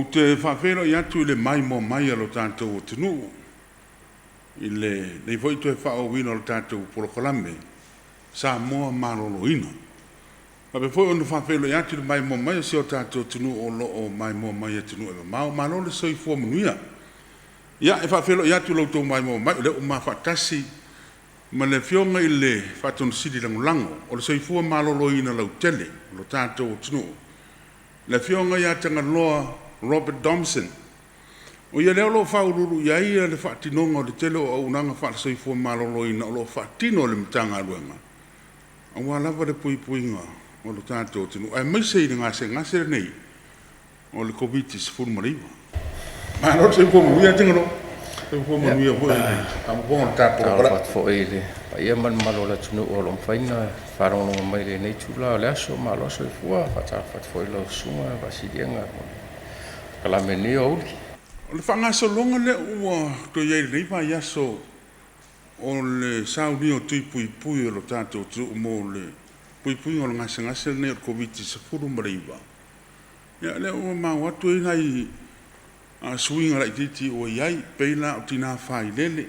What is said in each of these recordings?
Ou te faafeiloai atu i le maimoa mai a lo tatou atunuu i lenei foi toe faaauauina o le tatou polokalame Samoa Maloloina. E faapea foi ona faafeiloai atu i le maimoa mai o si o tatou atunuu o lo o maimoa mai i atunuu e mamao. Malo le soifua manuia. Ia, e faafeiloai atu i lo outou maimoa mai, o lea ua ma faatasi ma le Afioga i le Faatonu Sili Lagolago o le Soifua Maloloina Lautele o lo tatou atunuu, le Afioga ia Tagaloa Robert Thomson. O ia lea o lo o faauluulu i ai le faatinoga o le tele o auaunaga faale-soifua maloloina o lo o faatino e le Matagaluega aua lava le puipuiga o lo tatou atunuu, aemaise i le gasegase lenei o le Koviti-19. Malo le soifua manuia Tagaloa, soifua manuia foi i le faafofoga o le tatou Talofa atu foi i le paia ma le mamalu o le atunuu o lo o mafai ona faalogologo mai i lenei itula o le aso. Malo le soifua. Faatalofa atu foi i lau Susuga Vaasiliega mo le polokalame i lenei aoauli. O le faagasologa lea ua toe i ai i lenei vaiaso o le saunia o tui puipui o lo tatou atunuu mo le puipuiga o le gasegase lenei o le Koviti-19, ia lea ua maua atu e i ai nai suiga laitiiti ua i ai, pei la o tina failele,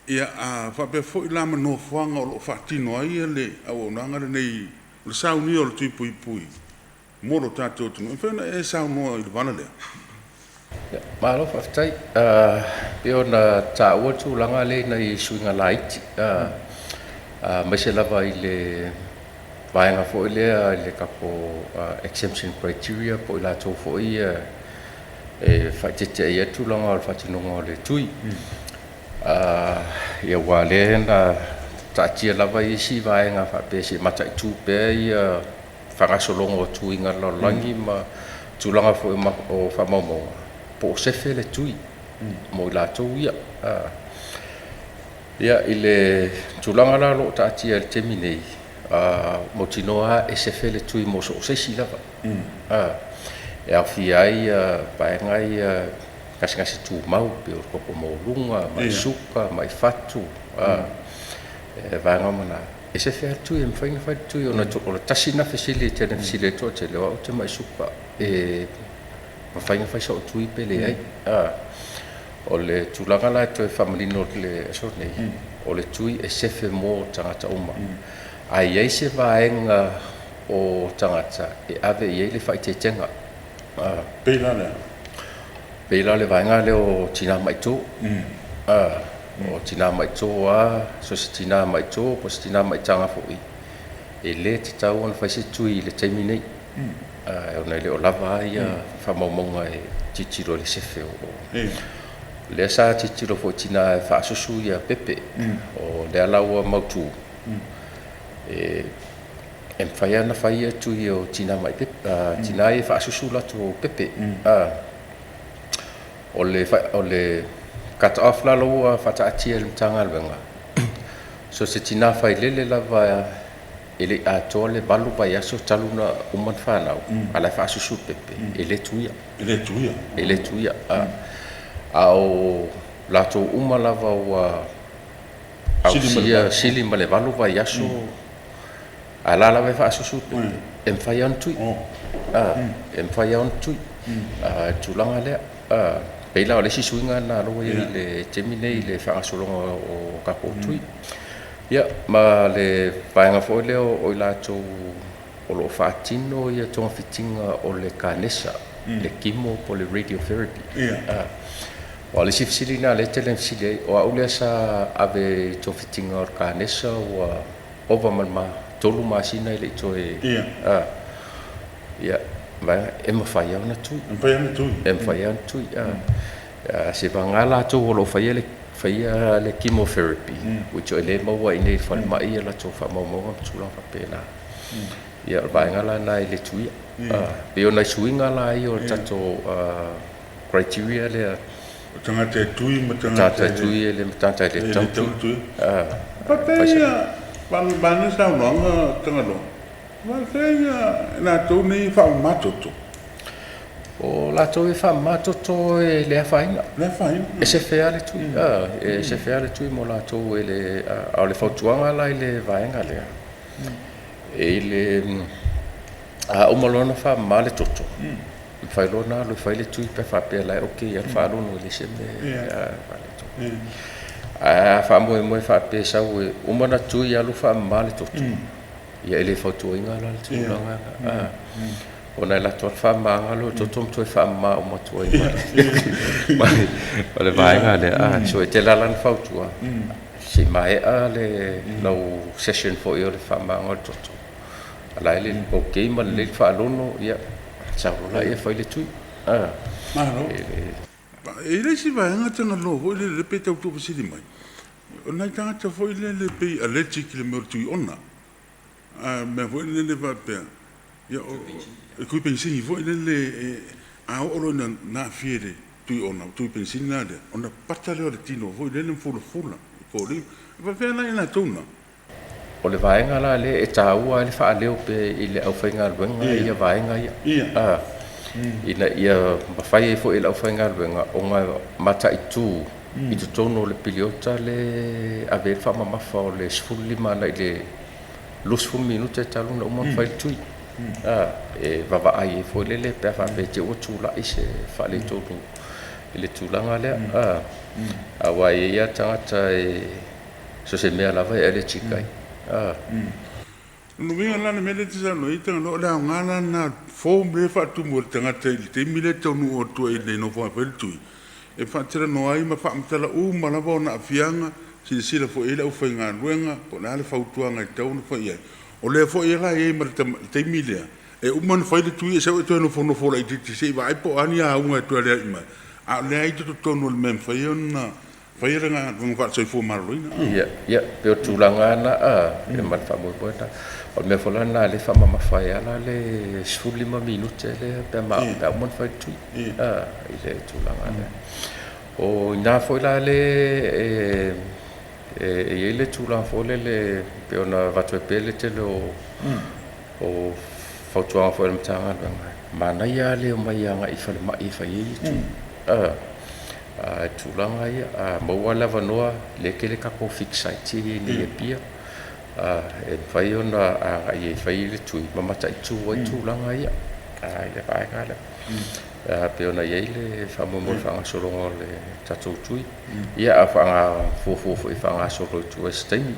ia a faapea foi la ma nofoaga o lo o faatino ai le auaunaga lenei o le saunia o le tui puipui mo lo tatou atunuu. E mafai ona e saunoa i le vala lea? Malo faafetai. E pei ona taua le tulaga lea i nai suiga laiti, aemaise lava i le vaega foi lea i le tatou exemption criteria po o i latou foi ia e faaeteete i ai le tulaga o le faatinoga o le tui. Ia aua o lea na taatia lava isi vaega faapea se i mataitu pea ia faagasologa o tuiga a le lalolagi ma tulaga foi o faamaumauga, po o sefe le tui mo i latou ia. Ia, i le tulaga la o lo o taatia i le taimi nei, mautinoa lava e sefe le tui mo so o se isi lava. E aofia ai vaega ia gasegase tumau, pei o le toto maualuga, mai suka, mai fatu, vaega uma na. E sefe lava le tui, e mafai ona fai le tui, ona o le tasi lena fesili e tele ina fesili ai le toatele, o au ou te mai suka, e mafai ona fai sou tui pe leai. O le tulaga la e toe faamanino i le aso nei, o le tui e sefe mo tagata uma. A i ai se vaega o tagata e ave i ai le faaeteetega. Pei la le a? Pei la o le vaega lea o tina maito. O tina maito lava, so o se tina maito po o se tina maitaga foi, e le tatau ona fai se tui i le taimi nei, ona e le o lava ia faamaumauga e tilotilo i le sefe o lea sa tilotilo foi i tina e faasusu pepe. O lea la ua mautu, e mafai lava ona fai ia tui o tina mai pepe, tina ia e faasusu latou pepe. O le cut off la ua faataatia e le Matagaluega, so o se tina failele lava e le i atoa le 8 vaiaso talu ona uma ona fanau, a o la e faasusu le pepe, e le tuia. E le tuia. E le tuia. A o latou uma lava ua ausia sili ma le 8 vaiaso, a la lava e faasusu le pepe, e mafai lava ona tui. E mafai lava ona tui le tulaga lea. Pei la o le isi suiga lena ua i ai i le taimi nei i le faagasologa o tatou tui. Ia, ma le vaega foi lea o i latou o lo o faatino ia togafitiga o le kanesa, le chemo po o le radiotherapy. O le isi fesili lena lea e tele ina fesili ai, o au lea sa ave i togafitiga o le kanesa ua ova ma le 3 masina e le i toe. Ia, vaega, e mafai lava ona tui. E mafai lava ona tui. E mafai lava ona tui. Se vagana latou o lo o faia le chemotherapy, which e le maua i inei i le falemai ia latou faamaumauga ma tulaga faapena. Ia, o le vaega la lena e le tuia. Pei o nai suiga la ia o le tatou criteria lea. O tagata e tui ma tagata tagata e tui e le tagata e le tatau ona tui. Faapea ia, vaeane saunoaga Tagaloa, faapea ia latou nei e faamama toto. O latou e faamama toto e le afaina. Le afaina. E sefe lava le tui. E sefe lava le tui mo latou e le. A o le fautuaga la i le vaega lea, e i le a uma loa ona faamama le toto, Mafai loa ona alu e fai le tui pe a faapea la e okay lava le faalogo e leai se mea faaletonu. Ae a faamoemoe faapea e sau e uma ona tui alu faamama le toto, ia e le fautuaina la le tulaga lena, ona e alu atu lava le faamamaina lea o le toto ma toe faamama uma atu ai ma le vaega lea. So e tele lava la ina fautua, se i maea le lau session foi o le faamamaina o le toto, a la e le okay ma lelei le faalogo, ia sau loa lea e fai le tui. Malo. E i ai le isi vaega Tagaloa foi lele pe tau tuufesili mai, o nai tagata foi lele pei allergic i le mea o le tui ona, a mea foi lele faapea, ia o le tui penisini foi lele, a oo loa ina aafia i le tui ona, tui penisini la lea, ona pata lea o le tino foi lele ma fulafula i foliga. E faapefea la i latou na? O le vaega la lea e taua ai le faaleo pea i le aufaigaluega ia vaega ia, ina ia mafai ai foi e le aufaigaluega ona mataitu i totonu o le piliota le ave ai le faamamafa o le 15 agai i le 20 minute talu ona uma ona fai le tui. E vaavaai ai foi lele pe a faapea te i ua tulai se faaletonu i le tulaga lea. Aua e i ai lava tagata e so se mea lava e allergic ai. O lona uiga la le mea lea e te saunoa ai Tagaloa, o le aoga la lena form lea e faatumu e le tagata i le taimi lea e taunuu atu ai i le nofoaga e fai le tui, e faatalanoa ai ma faamatala uma lava ona aafiaga, silasila foi i ai le aufaigaluega, po o le a le fautuaga e tatau ona fai i ai. O lea foi la e i ai ma le taimi lea, e uma ona fai le tui e sau e toe nofonofo laitiiti se i vaai po o a ni auga e toe aliali mai, a o lea e i totonu o le mea e mafai ona faia le galuega faale-soifua maloloina. Ia, ia, pei o le tulaga lena e ma le faamoemoe lena. O le mea foi la lena lea e faamamafa ai lava la le 15 minute lea pe a uma ona fai le tui i le tulaga lea. O i ina foi la le e i ai le tulaga foi lele pei ona avatu ai pea le tele o fautuaga foi a le Matagaluega, manaia lava le omai agai i falemai e fai ai tui. Tulaga ia, a maua le avanoa, lea e tele tatou fix site i inei i Apia, e mafai ona agai e fai le tui ma mataitu ai tulaga ia i le vaega lea. Pei ona i ai le faamoemoe faagasologa o le tatou tui, ia a fuafua foi e faagasolo i tua i se taimi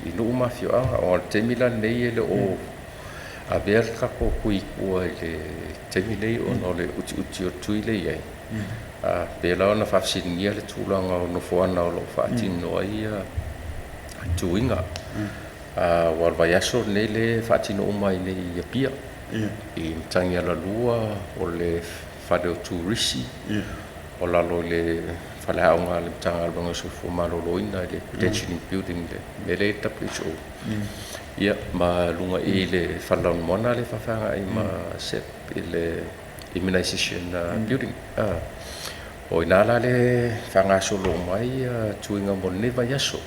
i nuu ma afioaga. O le taimi la lenei e le o avea le tatou tui i tua i le taimi nei ona o le utiuti o le tui lea e i ai. Pei la ona faafesiligia le tulaga o nofoaga o lo o faatino ai tuiga. Aua o le vaiaso lenei lea e faatino uma ai nei i Apia, i Matagialalua, o le fale o turisi, o lalo i le faleaoga a le Matagaluega o le Soifua Maloloina i le Credentialing Building, le mea lea i le WHO, ia ma luga i le fale lanumoana lea e faafeagai ma SEP i le Immunization Building. O i ina la le faagasolo uma ai tuiga mo lenei vaiaso.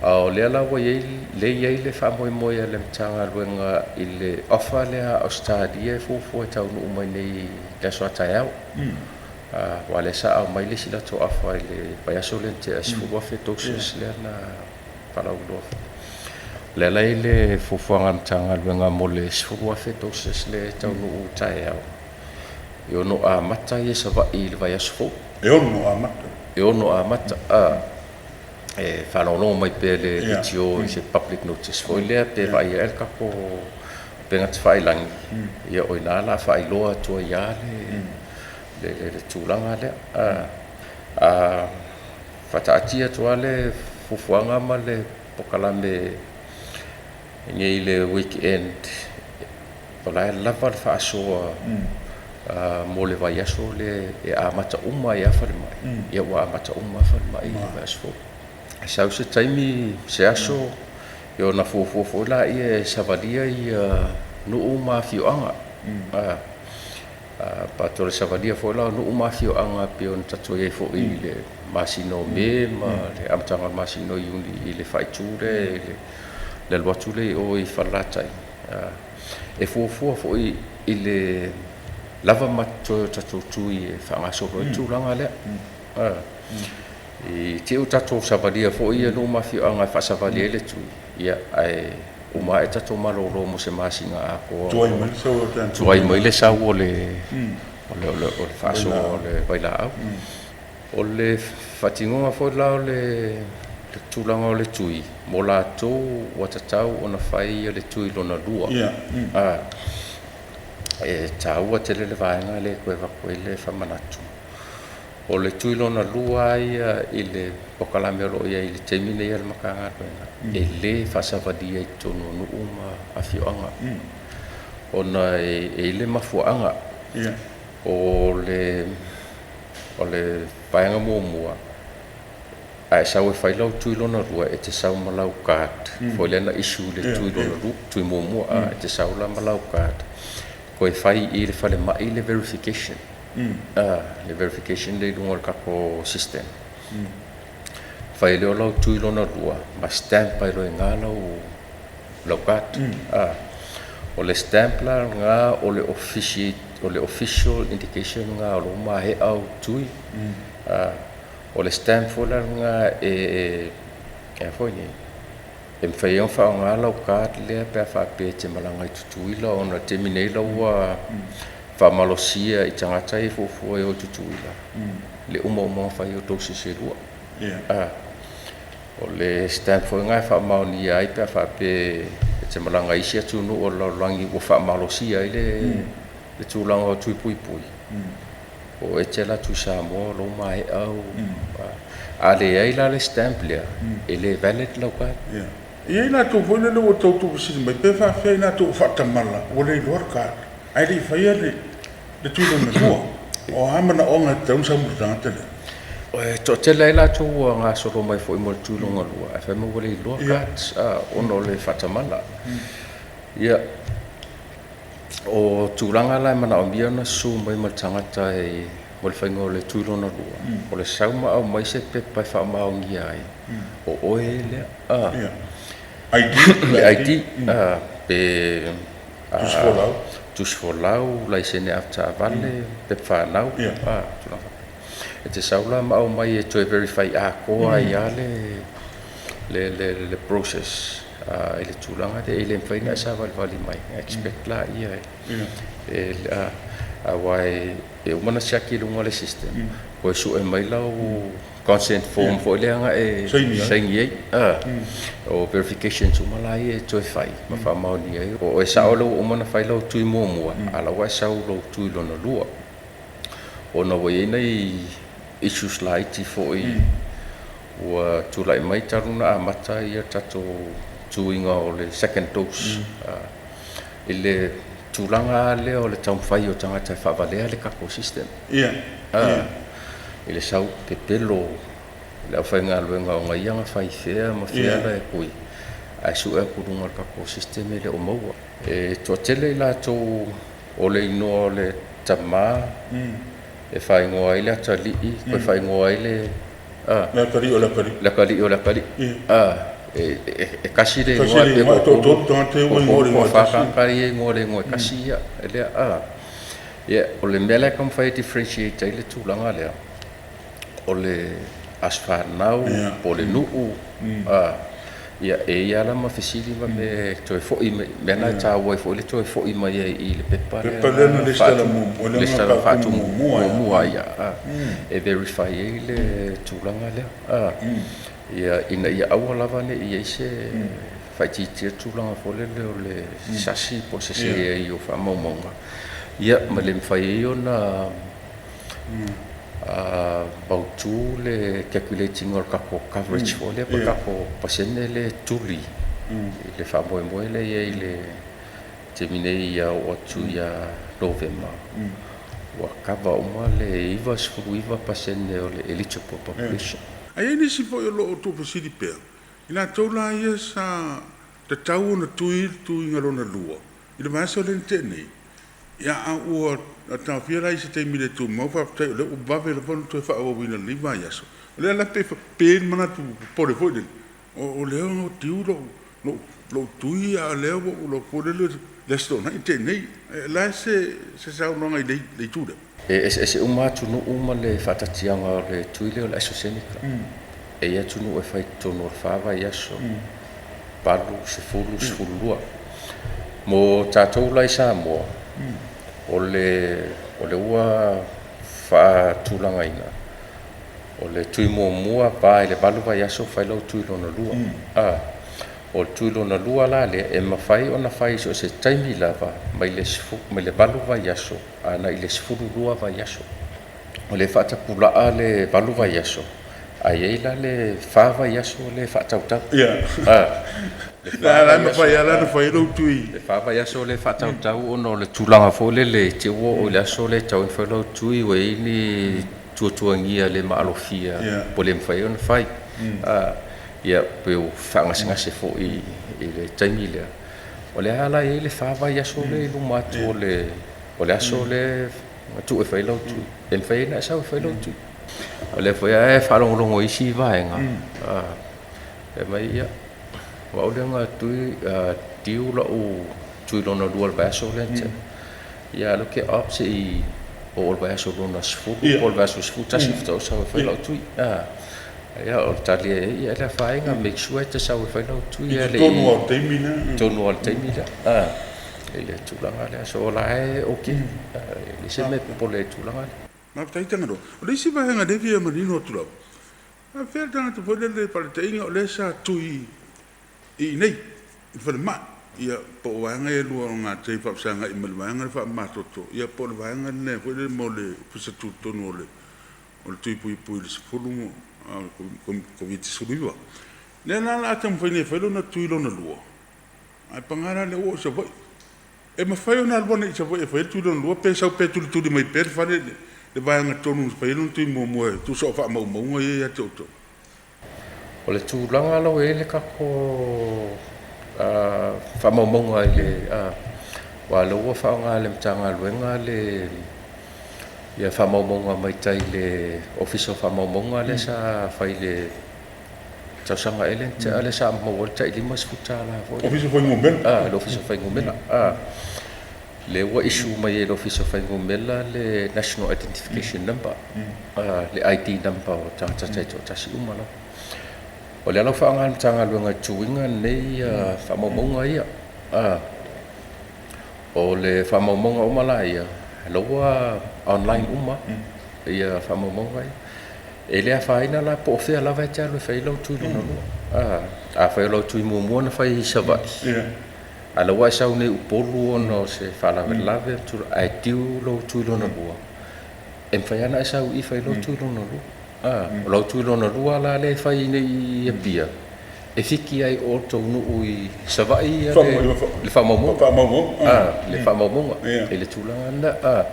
A o lea la ua i ai lea e i ai le faamoemoe a le Matagaluega i le offer lea a Ausetalia e fuafua e taunuu mai nei i le aso a taeao. Aua lea sa aumai le isi latou offer i le vaiaso lea na tea, 10,000 doses lea na faalauiloa foi. O lea la e i ai le fuafuaga a le Matagaluega mo le 10,000 doses lea e taunuu taeao, e ono amata ia Savaii i le vaiaso fou. E ono amata. E ono amata. E faalogologo mai pea le DTO i se public notice foi lea pe vaai ai le tatou upega tafailagi, ia o i ina la faailoa atu ai lava le tulaga lea. A faataatia atu lava le fuafuaga ma le polokalame nei i le weekend, o la e lava le faasoa mo le vaiaso lea e amata uma ai lava falemai, ia ua amata uma lava falemai i le vaiaso fou. E sau se taimi, se aso, ia ona fuafua foi lea e savalia ia nuu ma afioaga. But o le savalia foi la o nuu ma afioaga pei ona tatou i ai foi i le masina o Me ma le amataga o le masina o Iuni i le faaitu lea i le alu atu lea i o i Falelatai. E fuafua foi i le lava ma totoe o tatou tui e faagasolo ai le tulaga lea. I te i ua tatou savalia foi ia nuu ma afioaga e faasavali ai le tui, ia ae Uma ae tatou malolo mo se masina atoa, tuai mai le sau o le tatou tuai mai le sau o le o le faasoa o le vailaau. O le faatinoga foi la o le tulaga o le tui mo latou ua tatau ona fai le tui lona lua. E taua tele le vaega lea e toe avatu ai le faamanatu. O le tui lona lua ia i le polokalame o lo o i ai i le taimi nei a le Matagaluega, e lē faasavalia i totonu o nuu ma afioaga, ona e i ai le mafuaaga. O le vaega muamua, a e sau e fai lau tui lona lua, e te sau ma lau card foi lea na issue i le tui lona lua, tui muamua, e te sau la ma lau card toe fai i le falemai le verification, le verification lea i luga o le tatou system. Fai lea o lau tui lona lua ma stamp ai loa i ina lau card. O le stamp la lena o le official indication lena o lou maea au tui. O le stamp foi la lena e foi nei e mafai ai ona faaaoga lau card lea pe a faapea e te malaga i Tutuila, ona o le taimi nei la ua faamalosia i tagata ia e fuafua e o i Tutuila le uma uma ona fai o doses e lua. O le stamp foi lena e faamaonia ai pe a faapea e te malaga i isi atunuu o le lalolagi ua faamalosia ai le tulaga o tui puipui. O e te alu atu i Samoa o lou maea au. A leai la le stamp lea, e le valid lau card. E i ai latou foi lele ua tau tuufesili mai pe faafefea i latou ua faatamala ua le iloa le card ae le i faia le tui lona lua. O a manaoga e tatau ona sau ma le tagata lea? E toatele ai latou ua gasolo mai foi mo le tui lona lua ae fai mai ua le iloa cards, ona o le faatamala. Ia, o tulaga la e manaomia ona susu mai ma le tagata e mo le faiga o le tui lona lua, o le sau ma aumai se pepa e faamaonia ai o oe lea. ID. Le ID, pe tusi folau. Tusi folau, laisene avetaavale, pepa fanau, tulaga faapea. E te sau la ma aumai e toe verify atoa ai lava le process i le tulaga lea. E le mafai ona e savalivali mai, expect la ia e aua e uma ona siaki i luga o le system, toe sue mai lau consent form foi lea na e saini ai. O verifications uma la ia e toe fai ma faamaonia ai o e sao lea ua uma ona fai lau tui muamua, a la ua e sau lou tui lona lua. Ona ua i ai nai issues laiti foi ua tulai mai talu na amata ia tatou tuiga o le second dose, i le tulaga lea o le taumafai o tagata e faavalea le tatou system. I le sau pepelo le aufaigaluega o ia na fai fea ma fea la e tui, ae sue atu luga o le tatou system e le o maua. E toatele i latou o le igoa o le tamā e faaigoa ai le atalii, toe faaigoa ai le Le atalii o le atalii. Le atalii o le atalii. E kasi le igoa pe toatolu tagata ia ua igoa le igoa e fa tasi. Tagata ia igoa le igoa e kasi ia e lea. Ia, o le mea lea e taumafai e differentiate ai le tulaga lea, o le aso fanau po o le nuu. Ia, e ia la ma fesili ma me toe foi mai mea na e taua ai foi le toe foi mai ai i le pepa lea. Pepa lea na lesitala muamua, lea na faatu muamua ia, e verify ai le tulaga lea. Ia, ina ia aua lava ne i ai se faitiitia tulaga foi lele o le sasi po o se sese ai o faamaumauga, ia ma le mafai ai ona mautu le calculating o le tatou coverage foi lea po o le tatou pasene le tuli i le faamoemoe lea i ai i le taimi nei ia oo atu ia Novema ua cover uma le 99% o le eligible population. Ae i ai nisi foi o lo o tuufesili pea i latou la ia sa tatau ona tui le tuiga lona lua i le vaiaso lea na tea nei, ia a ua taofia la i se taimi le tumau. Faafetai o lea ua vave lava ona toe faaauauina i lenei vaiaso. O lea la pe i le manatu popole foi lele o lea ua tiu lou tui, a o lea ua ou iloa foi lele le Aso Toonai na tea nei. La se saunoaga i le itu lea. E eseese uma atunuu ma le faatatiaga o le tui lea o le AstraZeneca. E i ai atunuu e fai i totonu o le 4 vaiaso, 8, 10, 12. Mo tatou la i Samoa, o le ua faatulagaina, o le tui muamua 4 i le 8 vaiaso fai lau tui lona lua. O le tui lona lua la lea, e mafai ona fai so o se taimi lava mai le 8 vaiaso agai i le 12 vaiaso. O le faatapulaa le 8 vaiaso, ae i ai la le 4 vaiaso le faatautau. Le 4 vaiaso le faatautau ona o le tulaga foi lele te ua oo i le aso lea e tatau ona fai lau tui, ua i ai ni tuatuagia le maalofia ua le mafai ona fai. Ia pe ua faagasegase foi i le taimi lea. O lea la e i ai le 4 vaiaso lea i luma atu o le aso lea na tuu e fai lau tui. E mafai ai ona e sau e fai lau tui. O lea foi lava e faalogologo i isi vaega, e mai ia, o au lea na tui, diu lau tui lona lua i le vaiaso lea na tea. Ia a o lea ou te opt se i oo i le vaiaso lona 10 po o le vaiaso 11 faatoa ou sau e fai lau tui. Ia o le tali ai, ia e le afaina, make sure e te sau e fai lau tui. I totonu lava o le taimi lea. I totonu lava o le taimi lea, i le tulaga lea. So o la e okay, e leai se mea e popole ai i le tulaga lea. Faafetai Tagaloa. O le isi vaega lea e fia manino atu lava, faapefea le tagata foi lele faataitaiga o lea sa tui i inei i le falemai, ia po o vaega ia e lua o le gatai faafesagai ma le vaega lea faamamatoto, ia po o le vaega lea foi lele mo le Ofisa Tutotonu o le tui puipui i le 10 Koviti-19. Lea la o le a taumafai nei e fai lona tui lona lua, ae paga la lea ua oo i Savaii. E mafai ona alu ane i Savaii e fai ai le tui lona lua pe sau pea e tulituli mai pea le fale le vaega tonu na fai ai lona tui muamua e tusa o faamaumauga ia ia te outou? O le tulaga la ua i ai le tatou faamaumauga i le aua o lea ua faaaoga e le Matagaluega le ia faamaumauga mai tai i le Ofisa o Faamaumauga lea sa fai i le tausaga ea lea na tea lea sa maua ai le tai $50 foi. Ofisa o Fuainumera. Le Ofisa o Fuainumera. Lea ua issue mai e le Ofisa o Fuainumera le National Identification Number, le ID number o tagata taitoatasi uma lava. O lea la ua faaaoga e le Matagaluega i tuiga nei faamaumauga ia. O le faamaumauga uma la ia, la ua online uma ia faamaumauga ia. E le afaina la po o fea lava e te alu e fai ai lau tui lona lua. Afai o lau tui muamua na fai i Savaii, a o la ua e sau nei i Upolu ona o se faalavelave ae due lau tui lona lua, e mafai lava ona e sau i i fai lau tui lona lua. O lau tui lona lua la lea e fai nei i Apia, e fiki ai i o i le tou nuu i Savaii le faamaumauga. Le faamaumauga i le tulaga lena.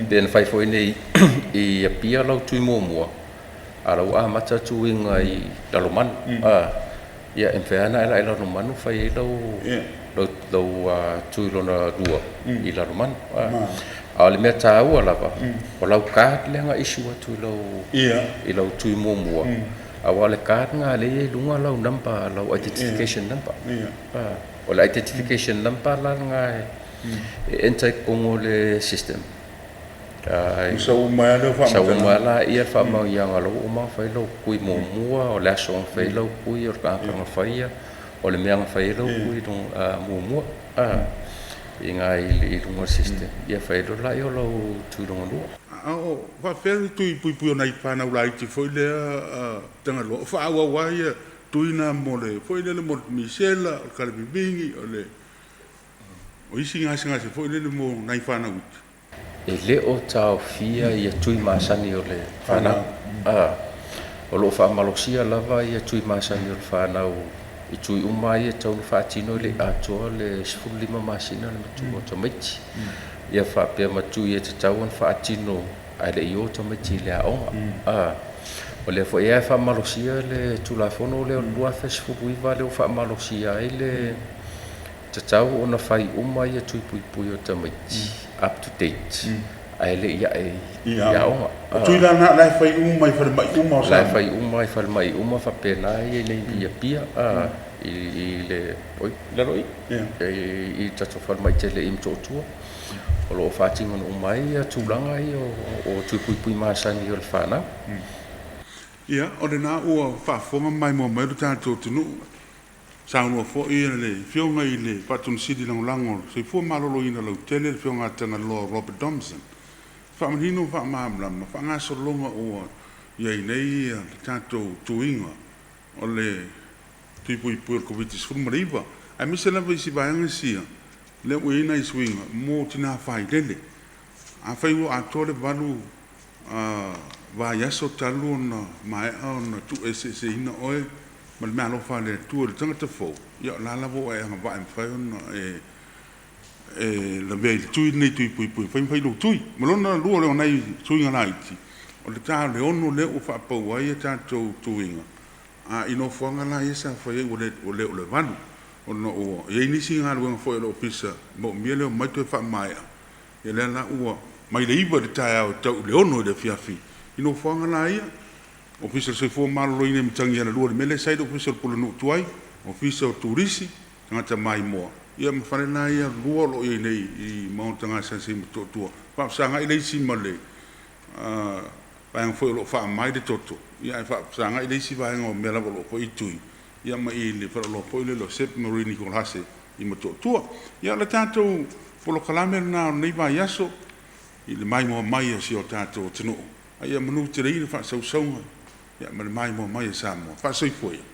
Pe na fai foi nei i Apia lau tui muamua, a o la ua amata tuiga i Lalomanu. Ia, e mafai lava ona e ala i Lalomanu fai ai lau tui lona lua i Lalomanu. A o le mea taua lava, o lau card lea na issue atu i lau tui muamua, aua o le card lena lea e i ai i luga lau number, lau identification number. O le identification number la lena e enter i totonu o le system. Sau uma ai lea Sau uma lea le faamaoniaga o la ua uma ona fai lau tui muamua, o le aso na fai ai lau tui, o le tagata na faia, o le mea na fai ai lau tui muamua i ina i luga o le system. Ia fai ai loa lea o lau tui lona lua. A o faapefea le tui puipui o nai fanau laiti foi lea Tagaloa, o faaauau lava ia tui na mo le foi lele mo le misela, o le kalevivigi, o le o isi gasegase foi lele mo nai fanau iti? E le o taofia ia tui masani o le fanau. O lo o faamalosia lava ia tui masani o le fanau i tui uma ia e tatau ona faatino e le i atoa le 15 masina le matua o tamaiti. Ia faapea ma tui e tatau ona faatino ae le i o tamaiti i le aoga. O lea foi e faamalosia le Tulafono lea o le 2019 lea ua faamalosia ai le tatau ona fai uma ia tui puipui o tamaiti up to date ae le i ae i aoga. O tui la na la e fai uma i falemai uma o La e fai uma i falemai uma faapena ia i nei i Apia i le oi lalo i i tatou falemai tele i Motootua. O lo o faatino uma ai ia tulaga ia o tui puipui masani o le fanau. Ia, o lena ua faafofoga maimoa mai lo tatou atunuu. Saunoa foi le Afioga i le Faatonusili Lagolago o le Soifua Maloloina lautele, le Afioga ia Tagaloa Robert Domson, faamanino ma faamalamalama faagasologa ua i ai nei le tatou tuiga o le tui puipui o le Koviti-19, aemaise lava isi vaega sia lea ua i ai nai suiga mo tina failele. Afai ua atoa le 8 vaiaso talu ona maea ona tuueseeseina oe ma le meaalofa a le Atua i le tagata fou, ia o la lava ua e agavaa e mafai ona e lavea i le tui lenei tui puipui e mafai ona fai lou tui. Ma lona lua lea o nai suiga laiti, o le ta o le 6 lea ua faapau ai a tatou tuiga i nofoaga la ia sa fai ai, ua le o le 8, ona ua i ai nisi galuega foi a le Ofisa e moomia le omai toe faamaea. Ia lea la ua mai le 9 i le taeao e tau i le 6 i le afiafi i nofoaga la ia, Ofisa o le Soifua Maloloina i Matagialalua i le mea lea sa i ai le Ofisa o le Pulenuu tuai, Ofisa o Turisi, Tagata Maimoa, ia ma fale la ia 2 o lo o i ai nei i Maota Gasegase i Motootua, faafesagai le isi ma le vaega foi o lo o faamama ai le toto, ae faafesagai le isi vaega o mea lava o lo o fai ai tui, ia ma i le faleoloa foi lele o Sep Marine Nikolehase i Motootua. Ia o le tatou polokalame lena o lenei vaiaso i le maimoa mai a si o tatou atunuu, a ia manuteleina faamaumauga ma le maimoa mai a Samoa. Faa-soifua ia.